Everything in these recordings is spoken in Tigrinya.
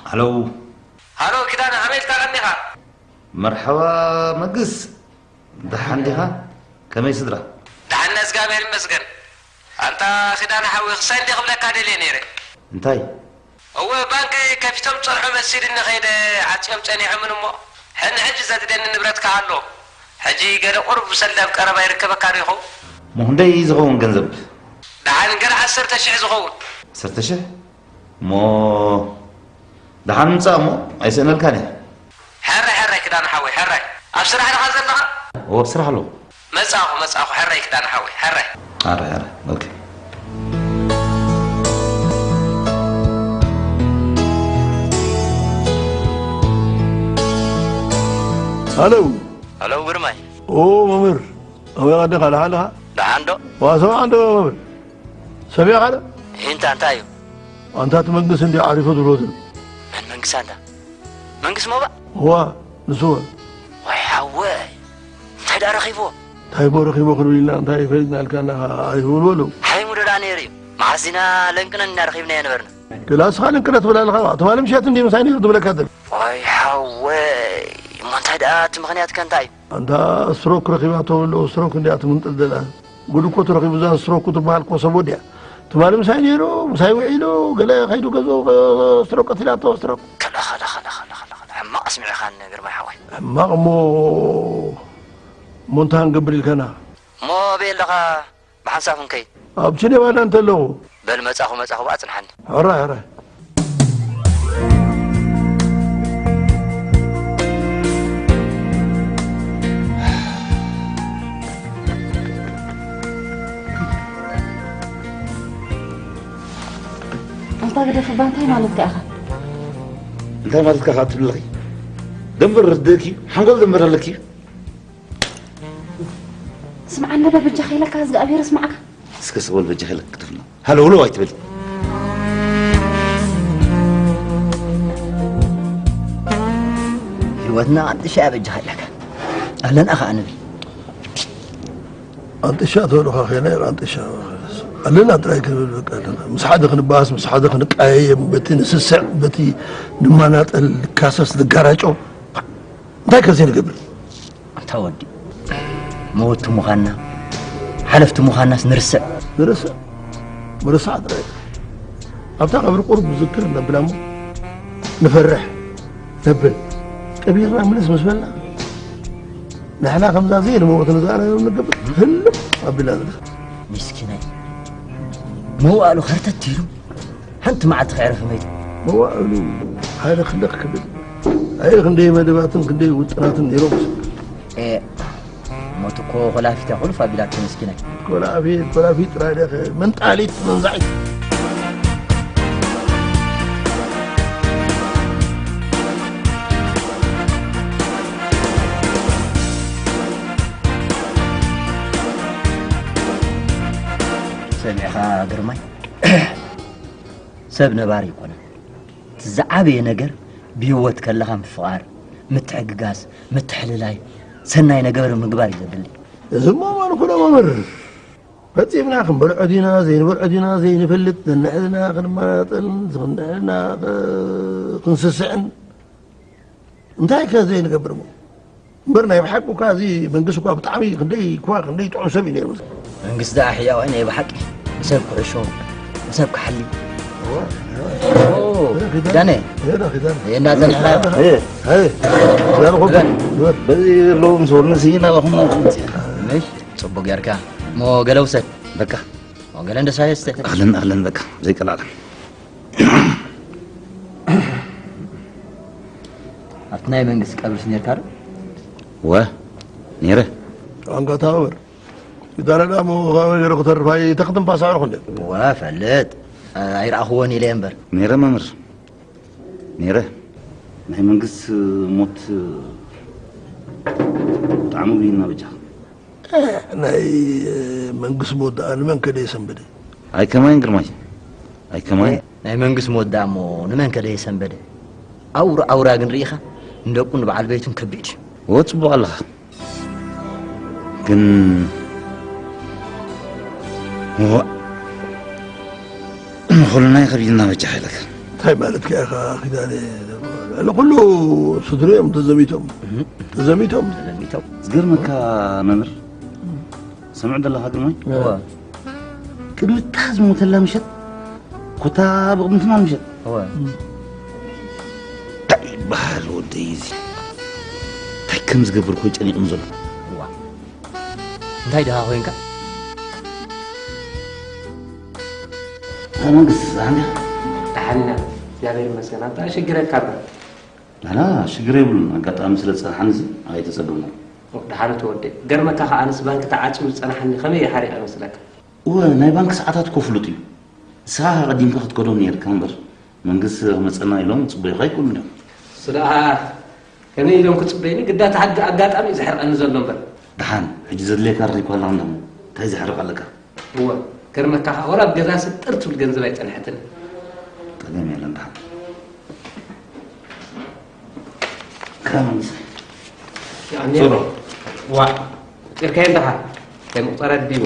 ሃሎ። ሃሎ ኪዳነ፣ ከመይ ኢልካ ቀኒኻ? መርሓባ መግስ፣ ደሓን ዲኻ? ከመይ ስድራ? ደሓን፣ እግዚኣብሔር ይመስገን። ኣንታ ኪዳነ ሓወይ፣ ክሳይ እንዲ ክብለካ ደልየ ነይረ። እንታይ? እወ፣ ባንክ ከፊቶም ጸንሑ መሲልኒ ከይደ፣ ዓጽዮም ጸኒሖምን እሞ፣ ሕን ሕጂ ዘድልየኒ ንብረትካ ኣሎ። ሕጂ ገለ ቁሩብ ሰልዲ ኣብ ቀረባ ይርከበካ ዶ ይኸውን? እሞ ክንደይ ዝኸውን ገንዘብ? ደሓን ገለ ዓሰርተ ሽሕ ዝኸውን። ዓሰርተ ሽሕ? እሞ ደሓን ምጻእ እሞ ኣይስእነልካን እየ። ሕራይ፣ ሕራይ ክዳን ሓወይ፣ ሕራይ። ኣብ ስራሕ ዲኻ ዘለኻ? እወ፣ ኣብ ስራሕ ኣለኹ። መጻኹ፣ መጻኹ፣ ሕራይ ክዳን ሓወይ፣ ሕራይ። ሕራይ፣ ሕራይ። ኦኬ። ሃሎ። ሃሎ ግርማይ። ኦ፣ መምህር። ኣበይ ኣለኻ? ደሓን ኣለኻ? ደሓን ዶ? ዋ፣ ሰማዕ እንዶ መምህር። ሰሚዕካ ዶ? ኢንታ እንታይ እዩ? ኣንታ እቲ መንግስቲ እንዲ ዓሪፉ ዝብሎ ዘሎ። መን መንግስቲ ኣንታ? መንግስቲ ሞባእ? እዋ፣ ንሱ እወ። ዋይ ሓወይ፣ እንታይ ደኣ ረኺብዎ? እንታይ ቦ ረኺቦ ክንብል ኢልና፣ እንታይ ፈሊጥና ኢልካ እና ዓሪፉ ዝብሎ ኣለዉ። ሓይሙ ዶ ደኣ ነይሩ እዩ? መዓስ ኢና ለንቅነን ኢና ረኺብናዮ ነበርና? ግላ እስኻ ለንቅነ ትብል ኣለኻ። ትማሊ ምሸት እንዲ ምሳይ ነይሩ ዝብለካ ዘሎ። ዋይ ሓወይ፣ እሞ እንታይ ደኣ እቲ ምኽንያት ከ እንታይ እዩ? ኣንታ ስትሮክ ረኺባቶ ኣለዉ፣ ስትሮክ እንድያ ትምንጥል ዘላ። ጉድ እኮ ተረኺቡ፣ እዛ ስትሮክ ትበሃል እኮ ሰብ ወዲያ። ትማሊ ምሳይ ነይሩ፣ ምሳይ ውዒሉ፣ ገለ ከይዱ ገዝኡ ስትሮክ ቀቲላቶ፣ ስትሮክ። ከላ፣ ከላ፣ ከላ፣ ከላ፣ ከላ፣ ከላ። ሕማቕ ኣስሚዕኻኒ ግርማይ ሓወይ። ሕማቕ እሞ፣ እሞ እንታይ ክንገብር ኢልካና? እሞ ኣበይ ኣለኻ? ብሓንሳብ ክንከይድ። ኣብ ሲኔማ ዳ እንተለኹ። በል መጻኹ፣ መጻኹ ብኣ ጽንሓኒ። ሕራይ፣ ሕራይ። ኣንታ ግደፍ እባ፣ እንታይ ማለትካ ኢኻ? እንታይ ማለትካ ኢኻ ትብለኺ? ደንበር ርድእኪ፣ ሓንጎል ደንበር ኣለኪ። ስምዓኒ በል በጃኻ ኢለካ፣ እግዚኣብሔር ይስማዕካ። እስከ ሰበል በጃኻ ኢለካ ክትፍና። ሃለውለው ኣይትበል። ህይወትና ኣንጥሻ እያ በጃኻ ኢለካ። ኣለና ኸኣ ንብል። ኣንጥሻ ተበልኻ ኸይና ኢኻ ኣንጥሻ። ኣለና ጥራይ ክንብል በቃ ኣለና። ምስ ሓደ ክንባኣስ፣ ምስ ሓደ ክንቀያየም፣ በቲ ንስስዕ፣ በቲ ንማናጠል፣ ንካሰስ፣ ንጋራጮ። እንታይ ከ ዘይንገብር? ኣንታ ወዲ፣ መወቲ ምዃንና፣ ሓለፍቲ ምዃንናስ ንርስዕ? ንርስዕ? ምርሳዕ ጥራይ። ኣብታ ቀብሪ ቁሩብ ንዝክር ነብላ እሞ፣ ንፈርሕ፣ ነብል። ቀቢርና ምልስ ምስ በልና፣ ንሕና ከምዛ ዘይንመውት ንዛረብ ንገብር፣ ህልም ኣቢልና ንልስ። ምስኪናይ፣ መዋእሉ ኸርተት ኢሉ፣ ሓንቲ መዓልቲ ከዕርፍ መይቱ። መዋእሉ ሃለኽለኽ ክብል። ኣየ ክንደይ መደባትን ክንደይ ውጥናትን ነይሮም። ኤ፣ ሞት እኮ ኮላፊት እያ፣ ኩልፍ ኣቢላቶ ምስኪናይ። ኮላፊት፣ ኮላፊት ጥራይ ደኸ፣ መንጣሊት መንዛዒት። ሰሚዕኻ ግርማይ? ሰብ ነባሪ ኣይኮነን። እቲ ዝዓበየ ነገር ብህይወት ከለኻ ምፍቓር፣ ምትሕግጋዝ፣ ምትሕልላይ፣ ሰናይ ነገር ምግባር እዩ ዘድሊ። እዚ እሞ መን ኩሎ መምህር? ፈጺምና ክንበልዖ ዲና፣ ዘይንበልዖ ዲና፣ ዘይንፈልጥ፣ ነንሕድና ክንመራጠልን፣ ነንሕድና ኸ-፣ ክንስስዕን፣ እንታይ ከ ዘይንገብር እሞ? እምበር ናይ ብሓቂ እኳ እዚ መንግስቲ እኳ ብጣዕሚ ክንደይ እኳ ክንደይ ጥዑም ሰብ እዩ ነይሩ። መንግስቲ ደኣ ሕያዋይ ናይ ብሓቂ ንሰብ ክሕሾ፣ ንሰብ ክሓሊ። እዋ፣ እዋ። ኦ፣ ኪዳነ። ኪዳነ። ሄዳ፣ ኪዳነ። ሄዳ፣ ሄዳ። ሄ፣ ሄ። ዛረኹም። ኪዳነ። በዚ ዘለዉ ምስ ወርኒ ስይና ለኹም። ምሽ፣ ጽቡቅ ጌርካ። እሞ ገለ ውሰድ። በቃ። እሞ ገለ እንደ ሳሄ ስተ። ኣህለን፣ ኣህለን፣ በቃ። ዘይቀላለም። ኣብቲ ናይ መንግስቲ ቀብርስ ነርካ ዶ? ወ፣ ነይረ። ኣንጋታ ወር። ይዳረዳ ሞ፣ ካብ ገይረ ክተርፍ ኣይ-፣ ተክትንፋስ ኣዕርኹ እንደ። ወ፣ ፈልጥ። ኣይረኣኽዎን ኢለ እምበር። ነይረ መምህር። ነይረ። ናይ መንግስቲ ሞት ብጣዕሚ ጉይና በጃ። እ፣ ናይ መንግስቲ ሞት ደኣ ንመን ከ ደየሰንበደ? ኣይ ከማይን ግርማይ። ኣይ ከማይን። ናይ መንግስቲ ሞት ደኣ እሞ ንመን ከ ደየሰንበደ? ኣውራ ኣውራ ግን ርኢኻ ንደቁን ንበዓል ቤቱን ከቢድ እዩ። እወ፣ ጽቡቕ ኣለኻ። ግን እወ፣ ንኹልና እዩ ከቢድና በጃ ኢለካ። እንታይ ማለትካ ኢኻ ኪዳነ? ልዕሊ ኩሉ ስድርኦም ተዘሚቶም። ተዘሚቶም። ተዘሚቶም። ዝገርመካ መምህር፣ ሰምዑ ዘለኻ ግርማይ? እወ። ቅድሚ እታ ዝሞተላ ምሸት፣ ኮታ ብቕድሚ ትማል ምሸት። እወ። እንታይ ይበሃል ወደይ እዚ? እንታይ ከም ዝገብር እኮ ጨኒቕኒ ዘሎ። እዋ። እንታይ ደሃ ኮይንካ? ኣይ መንግስቲ፣ ደሓን ዲኻ? ደሓን ኢና፣ እግዚኣብሔር ይመስገን። ኣንታ ሽግረካ ኣሎ? ላላ፣ ሽግር የብሉን። ኣጋጣሚ ስለ ዝጸንሓኒ እዚ ኣይተጸገምኩን። ኦ፣ ደሓን እቲ ወደይ። ገርመካ ከኣ ኣነስ ባንክ ተዓጽዩ ዝጸንሓኒ ከመይ እየ ሓሪቐ መስለካ? እወ፣ ናይ ባንክ ሰዓታት እኮ ፍሉጥ እዩ። ንስኻ ኣቐዲምካ ክትከዶ ነይርካ እምበር፣ መንግስቲ ክመጸና ኢሎም ክጽበዩኻ ኣይክእሉን እዮም። እሱ ደኣ ከመይ ኢሎም ክጽበዩኒ? ግዳ እቲ ኣጋ-፣ ኣጋጣሚ እዩ ዘሕርቐኒ ዘሎ እምበር። ደሓን፣ ሕጂ ዘድልየካ ረኺብካ ኣለኻ እንዳ እሞ፣ እንታይ ዘሕርቕ ኣለካ? እወ፣ ገርመካ ከኣ ወላ ኣብ ገዛ ስጥር ትብል ገንዘብ ኣይጸንሐትንን። ጸገም የለን፣ ደሓን። ክራይ መንግስቲ። ያኔ ዞሮ። ዋ፣ ጭርካይ እንደኻ፣ ከይ መቁጸራ ድዩ?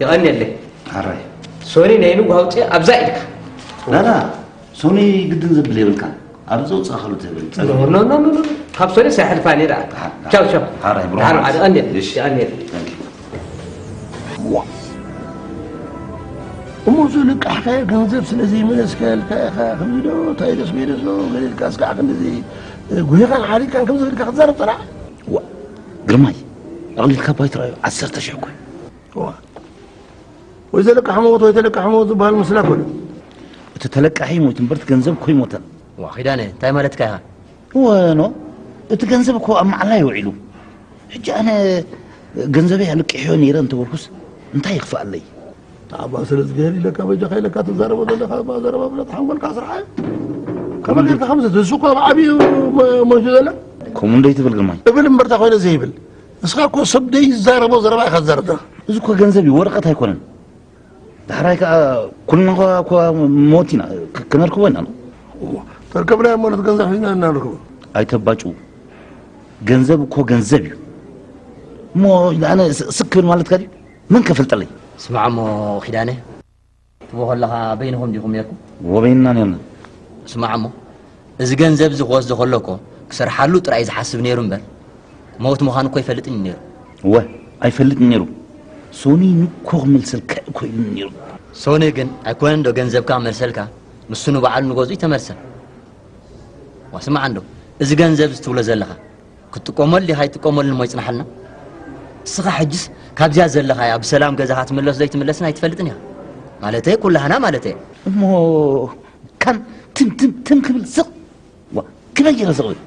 የቐንየለይ። ኣራይ። ሶኒ ናይ ንጉ ኣውፅእ ኣብዛ ኢድካ። ላላ፣ ሶኒ ግድን ዘብል የብልካን። ኣብ ዘውፅእኻሉ ትህበኒ። ኖ፣ ኖ፣ ኖ፣ ኖ፣ ኖ። ካብ ሶኒ ሳይሕልፋኒ ደኣ። ደሓን፣ ቻው፣ ቻው። ሓራይ፣ ብሩኽ ደሓን፣ መዓልቲ። ኣቐንየለይ፣ እሺ። የቐንየለይ። Thank you። ዋ። እሞ እሱ ልቃሕካዮ ገንዘብ ስለ ዘይመለስካዮ ኢልካ ኢኻ፣ ከምዚ ዶ፣ እንታይ ደስ በይደስ ዶ፣ ገለ ኢልካ እስካዕ ክንድዚ፣ እ፣ ጉሂኻን ሓሪድካን ከምዚ ኢልካ ክትዛረብ ጸናሕ? ዋ፣ ግርማይ፣ ኣቕሊልካ እባ ኣይትርኣዮ፣ ዓሰርተ ሽሕ እኮ እዩ። ዋ። ወይ ዘለቃሕ ሞት ወይ ተለቃሕ ሞት ዝበሃል ምስላ እኮ ኣሎ። እቲ ተለቃሒ ይሞት እምበር እቲ ገንዘብ እኮ ይሞተን። ዋ፣ ኪዳነ፣ እንታይ ማለትካ ኢኻ? እወ፣ ኖ፣ እቲ ገንዘብ እኮ ኣብ መዓላ እዩ ውዒሉ። ሕጂ ኣነ ገንዘበይ ኣልቂሐዮ ነይረ እንተበልኩስ እንታይ ይኽፍኣለይ? ኣባ ስለ ዝገህር ኢለካ በጃኻ ኢለካ ትዛረቦ ዘለኻ እባ ዘረባ ብለት ሓንጎልካ ስርሓ እዩ። ከመይ ጌርካ ከምዚ ትዝ እኮ ኣብ ዓብዩ መ-፣ ሞይቱ ዘሎ? ከምኡ እንደ ይትብል ግርማይ። እብል እምበርታ ኮይነ ዘይብል። ንስኻ እኮ ሰብ ደይዛረቦ ዘረባ ኢኻ ትዛረብ ዘለኻ። እዚ እኮ ገንዘብ እዩ፣ ወረቐት ኣይኮነን። ዳሕራይ ከኣ ኩልና እኳ፣ እኳ ሞት ኢና፣ ክ-፣ ክነርክቦ ኢና፣ ኖ? እዋ፣ ተርከብናዮ እሞ ነቲ ገንዘብ ሒዝና ኢና ንርክቦ። ኣይተባጭው። ገንዘብ እኮ ገንዘብ እዩ። እሞ ኣነ ስ-፣ ስክ ክብል ማለትካ ድዩ? መን ከፈልጠለይ? ስማዕ እሞ ኪዳነ፣ ትቦ ከለኻ በይንኹም ዲኹም ነርኩም? ወበይንና ነርና። ስማዕ እሞ፣ እዚ ገንዘብ እዚ ክወስዶ ከሎ እኮ ክሰርሓሉ ጥራይ ዝሓስብ ነይሩ እምበር፣ ሞት ምዃኑ እኮ ኣይፈልጥን እዩ ነይሩ። እወ፣ ኣይፈልጥን ነይሩ። ሶኒ ንኮ ክመልሰልካ እኮ ኢሉኒ ነይሩ። ሶኒ ግን ኣይኮነን ዶ ገንዘብካ ክመልሰልካ፣ ንሱ ንባዕሉ ንገዝኡ ይተመልሰ። ዋ፣ ስማዕ እንዶ፣ እዚ ገንዘብ እዚ ትብሎ ዘለኻ፣ ክትጥቀመሉ ዲኻ ኣይትጥቀመሉን እሞ ይጽናሓልና። እስኻ ሕጅስ ካብዚኣ ዘለኻያ ብሰላም ገዛኻ ትምለስ ዶ ኣይትምለስን ኣይትፈልጥን ኢኻ። ማለተይ ኩላህና ማለተይ። እሞ ካን ትም ትም ትም ክብል ስቕ። ዋ፣ ክበይ ገይረ ስቕ ብል።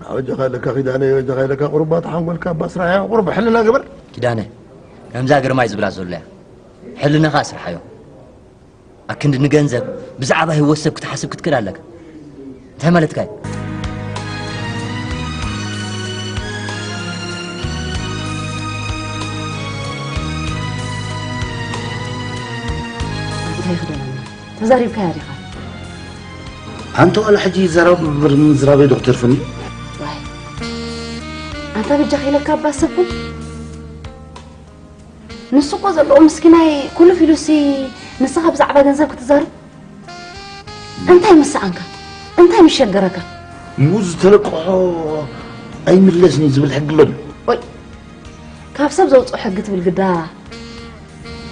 ኣበጃኻ ኢለካ ኪዳነ፣ ኣበጃኻ ኢለካ ቁሩብ ኣታ ሓንጎልካ እባ ስራሕ እያ፣ ቁሩብ ሕልና ግበር። ኪዳነ፣ ከምዛ ግርማይ ዝብላ ዘሎ እያ። ሕልናኻ ስርሓዮ። ኣክንዲ ንገንዘብ ብዛዕባ ህይወት ሰብ ክትሓስብ ክትክእል ኣለካ። እንታይ ማለትካ እዩ? እንታይ ክደለና? ተዛሪብካያ ዲኻ? ኣንተ ዋላ ሕጂ ይዛረብ እምበር ምዝራበይ ዶ ክተርፍኒ? ዋይ። ኣንታ በጃኻ ኢለካ እባ ሰብ ኩን። ንሱ እኮ ዘለዎ ምስኪናይ ኩሉ ፊሉሲ ንስኻ ብዛዕባ ገንዘብ ክትዛረብ? እንታይ ምስ ሰኣንካ? እንታይ ምስ ሸገረካ? እሞ ዝተለቅሖ ኣይምለስን እዩ ዝብል ሕጊ ኣሎ ድዩ? ወይ፣ ካብ ሰብ ዘውፅኦ ሕጊ ትብል ግዳ፣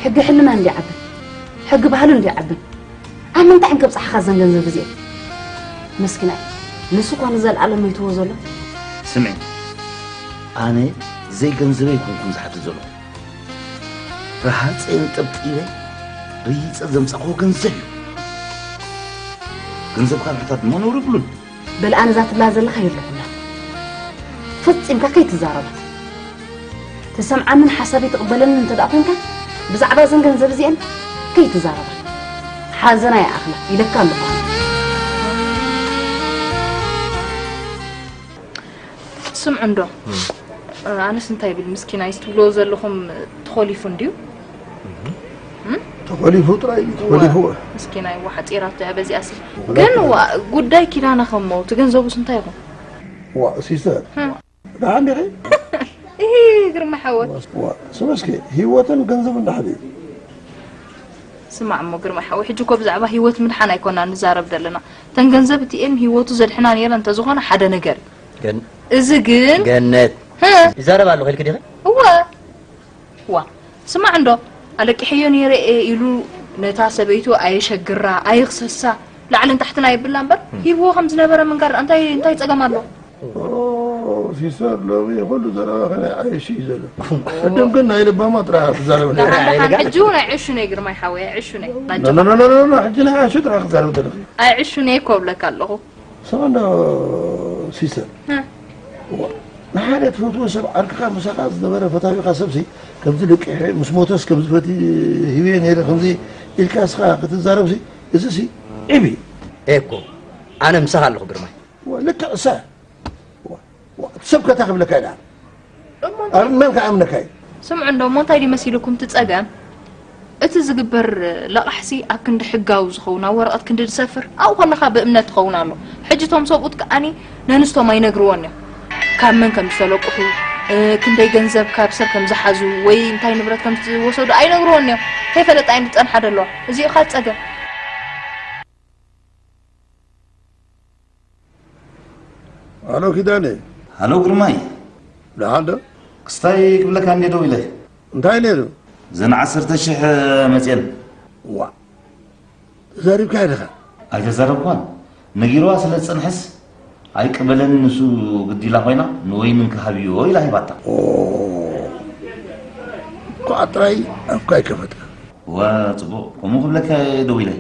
ሕጊ ሕልና እንዲ ዓብን፣ ሕጊ ባህሉ እንዲ ዓብን። ኣብ ምንታይ እዮም ከብፅሓኻ እዘን ገንዘብ እዚአን? መስኪናይ፣ ንሱ እኳ ንዘለኣለም መይትዎ ዘሎ። ስምዒ፣ ኣነ ዘይገንዘበይ ኣይኮንኩን ዝሓትት ዘለኹ። ረሃፀ እንጠብጢበ ርይፀ ዘምፃእክዎ ገንዘብ እዩ። ገንዘብካ ምሕታት ድማ ነውሪ የብሉን። በል ኣነ እዛ ትብላ ዘለኻ የለኹላ። ፈጺምካ ከይትዛረባ። ትሰምዓንን ሓሳበይ ትቕበለንን እንተ ደኣ ኮንካ፣ ብዛዕባ እዘን ገንዘብ እዚአን ከይትዛረባ። ሓዘና ይኣኽላ ኢለካ ኣለኹ። ስምዑ እንዶ፣ ኣነስ እንታይ ይብል ምስኪናይስ ትብልዎ ዘለኹም ተኾሊፉ እንድዩ። ተኾሊፉ ጥራይ እዩ፣ ተኾሊፉ። ምስኪናይ፣ ዋ፣ ሓጺራቶ እያ በዚኣሲ። ግን ዋ፣ ጉዳይ ኪዳነ ከሞ፣ እቲ ገንዘቡስ እንታይ ይኹን? ዋ፣ ሲስተር፣ ደሓን ዲኺ? እሂ፣ ግርማ ሓወት። ዋ፣ ስምስኪ፣ ህይወትን ገንዘብን ደሓን እዩ። ስማዕ እሞ ግርማይ ሓወይ፣ ሕጂ እኮ ብዛዕባ ህይወት ምድሓን ኣይኮና ንዛረብ ዘለና። ተን ገንዘብ እቲኤን ህይወቱ ዘድሕና ነይረ እንተዝኾነ ሓደ ነገር እዩ። ገን- እዚ ግን ገነት፣ ህ! ይዛረብ ኣለኹ ኢልክ ዲኺ? እወ። ዋ፣ ስማዕ እንዶ፣ ኣለቂሐዮ ነይረ እየ ኢሉ ነታ ሰበይቱ ኣየሸግራ፣ ኣይኽሰሳ፣ ላዕልን ታሕትን ኣይብላ እምበር፣ ሂብዎ ከም ዝነበረ ምንጋር እንታይ፣ እንታይ ጸገም ኣሎ? ኦ፣ ሲስተር፣ ሎሚ ኩሉ ዘረባኺ ናይ ዓይሺ እዩ ዘሎ። ቅድም ግን ናይ ልባማ ጥራሕ ትዛረብ ነይራ። ደሓን፣ ደሓን፣ ሕጂ እውን ኣይዕሹ ነይ ግርማይ ሓወይ፣ ኣይዕሹ ነይ። ኖ፣ ኖ፣ ኖ፣ ኖ፣ ኖ፣ ሕጂ ናይ ዓይሺ ጥራሕ ክትዛረብ ዘለኺ። ኣይዕሹ ነይ እኮ እብለካ ኣለኹ። ስማዕ እንዶ ሲስተር፣ እ። ዋ፣ ንሓደ ትፈትዎ ሰብ ዓርክኻ ምሳኻ ዝነበረ ፈታዊኻ ሰብሲ ከምዚ ለቂሐ ምስ ሞተስ ከምዚ ፈቲ ሂብየ ነይረ ከምዚ ኢልካ እስኻ ክትዛረብሲ፣ እዚሲ ዒብ እዩ። ኤኮ፣ ኣነ ምሳኻ ኣለኹ ግርማይ። ዋ፣ ልክዕ እሳ። ዋ፣ ዋ፣ ሰብ ከታ ክብለካ ኢላ። እሞ እንታይ? ኣብ መን ክኣምነካ እዩ? ስምዑ እንዶ፣ እሞ እንታይ ድዩ መሲልኩም እቲ ጸገም? እቲ ዝግበር ለቓሕሲ ኣብ ክንዲ ሕጋዊ ዝኸውን፣ ኣብ ወረቐት ክንዲ ዝሰፍር፣ ኣብኡ ከለኻ ብእምነት ትኸውን ኣሎ። ሕጂ እቶም ሰብኡት ከኣኒ ነንስቶም ኣይነግርዎን እዮም። ካብ መን ከም ዝተለቅሑ፣ እ፣ ክንደይ ገንዘብ ካብ ሰብ ከም ዝሓዙ ወይ እንታይ ንብረት ከም ዝወሰዱ ኣይነግርዎን እዮም። ከይፈለጣ እየን ዝጸንሓ ዘለዋ። እዚኡ ኸኣ ጸገም። ሃሎ ኪዳነ። ሃሎ ግርማይ። ደሓን ዶ? ክስታይ ክብለካ እንዴ ደው ኢለ። እንታይ ነይሩ? ዘን ዓሰርተ ሽሕ መፅየን። ዋ። ተዛሪብካ ኢኻ? ኣይተዛረብኳን። ነጊርዋ ስለ ዝፀንሐስ ኣይቅበለንን ንሱ ግዲ ኢላ ኮይና ንወይኒ እንክሃብዮ ኢላ ሂባታ። ኦ። እኳ ጥራይ ኣፍካ ኣይከፈትካ። ዋ፣ ጽቡቕ። ከምኡ ክብለካ እየ ደዊለ።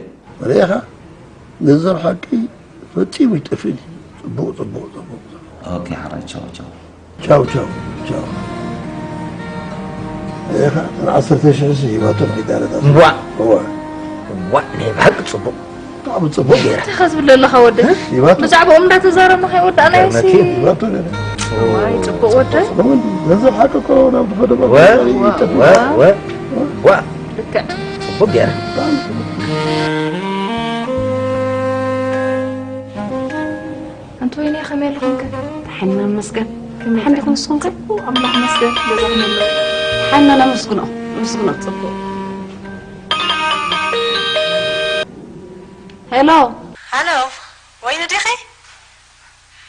ርኢኻ? ገንዘብ ሓቂ ፈጺሙ ይጠፍእን እዩ። ጽቡቕ፣ ጽቡቕ፣ ጽቡቕ፣ ጽቡቕ። ኦኬ፣ ሓራይ፣ ቻው፣ ቻው። ቻው፣ ቻው፣ ቻው። ርኢኻ? እተን ዓሰርተ ሽሕ ሲ ሂባቶ ንኺዳረታት። እምቧ። እወ። እምቧ፣ ናይ ብሓቂ ጽቡቕ። ብጣዕሚ ጽቡቕ ገይራ። እንታይ ኢኻ ዝብል ዘለኻ ወደይ? እ? ይባቱ። ብዛዕባኦም እንዳተዛረብና ከይወዳእናዮ ሲ። ገርመኪ። ይባቱ ነረ። ዋይ፣ ጽቡቕ ወደይ። ጽቡቕ እንዲ። ገንዘብ ሓቂ እኮ ናብ ዝኸደ ወ-፣ ይጠፍእ። ወ-፣ ወ-፣ ዋ። ልክዕ። ጽቡቕ ገይራ። ብጣዕሚ ጽቡቕ። ኣንቲ ወይኒ ከመይ ኣለኹም ከ? ደሓን ኢና ንመስገን። ከመይ ደሓን ዲኹም ንስኹም ከ? ጽቡቕ፣ ኣምላኽ ይመስገን። ገዛኹም ኣሎ? ደሓን ኢና፣ ነመስግኖ፣ ነመስግኖ። ጽቡቕ። ሄሎ። ሃሎ፣ ወይኒ ዲኺ?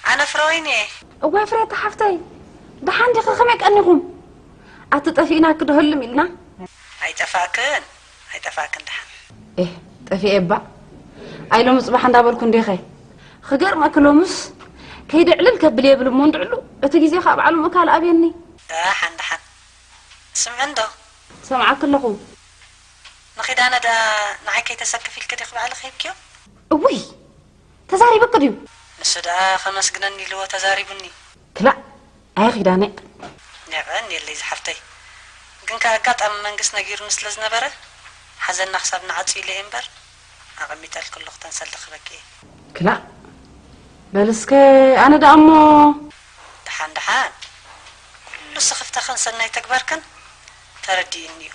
ኣነ ፍረወይኒ እየ። እዋይ ፍሬታ ሓፍተይ፣ ደሓን ዲኺ? ከመይ ቀኒኹም? ኣቲ ጠፊእናኪ ዶ ህልም ኢልና? ኣይጠፋእክን፣ ኣይጠፋእክን ደሓን። ኤህ፣ ጠፊኤ እባ። ኣይ ሎሚ ጽባሕ እንዳበልኩ እንዲኸ። ክገርመኪ ሎምስ ከይደ ዕልል ከብል የብል እሞ እንድዕሉ እቲ ግዜ ከኣ ባዕሉ ምእካል ኣብየኒ። ደሓን፣ ደሓን። ስምዒ እንዶ? ሰምዓኪ ኣለኹ። ንኺዳነ ደኣ ንዓይ ከይተሰክፍ ኢልኪ ዲኺ ባዕልኺ ሂብክዮ? እውይ! ተዛሪብኪ ድዩ? ንሱ ደኣ ከመስግነኒ ኢልዎ ተዛሪቡኒ። ክላእ፣ ኣየ ኺዳነ። ኒዕቐኒ የለይ ዝሓፍተይ። ግን ከኣ ኣጋጣሚ መንግስት ነጊሩኒ ስለ ዝነበረ፣ ሓዘንና ክሳብ ንዓጹ ኢለ እየ እምበር፣ ኣቐሚጠልኪ ኣለኹ ተንሰሊ ክበኪ እየ። ክላእ፣ በል እስከ ኣነ ደኣ እሞ። ደሓን ደሓን። ኩሉ ስኽፍታኽን ሰናይ ተግባርክን ተረዲእኒ እዩ።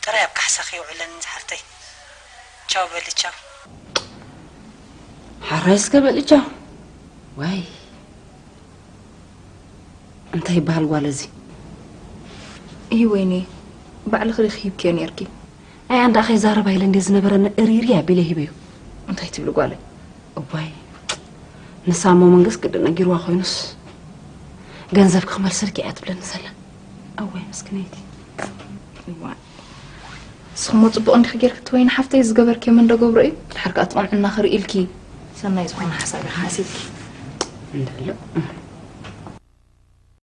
ጥራይ ኣብ ካሕሳኺ የውዕለኒ ዝሓፍተይ። ቻው በሊ ቻው። ሓራይ እስከ በሊ ቻው። ዋይ። እንታይ ይበሃል ጓል እዚ? እይ ወይኔ፣ ባዕልኺ ዲኺ ሂብክዮ ኔርኪ? ኣይ ኣንዳ ከይዛረባ ኢለ እንዴ ዝነበረኒ እሪሪ ኣቢለ ሂበዮ። እንታይ ትብሊ ጓለይ? እዋይ፣ ንሳ እሞ መንግስት ግድን ነጊርዋ ኮይኑስ፣ ገንዘብኪ ክመልሰልኪ እያ ትብለኒ ዘላ። እዋይ፣ ምስክነይቲ። እዋ። ንስኽሞ ጽቡቕ እንዲኺ ጌርኪ ትወይኒ ሓፍተይ፣ ዝገበርክዮ መን ዶ ገብሮ እዩ? ድሓር ከኣ እቲ ቁንዕና ክርኢ ኢልኪ፣ ሰናይ ዝኾነ ሓሳብ ኢኺ ሓሲብኪ። እንዳሎ።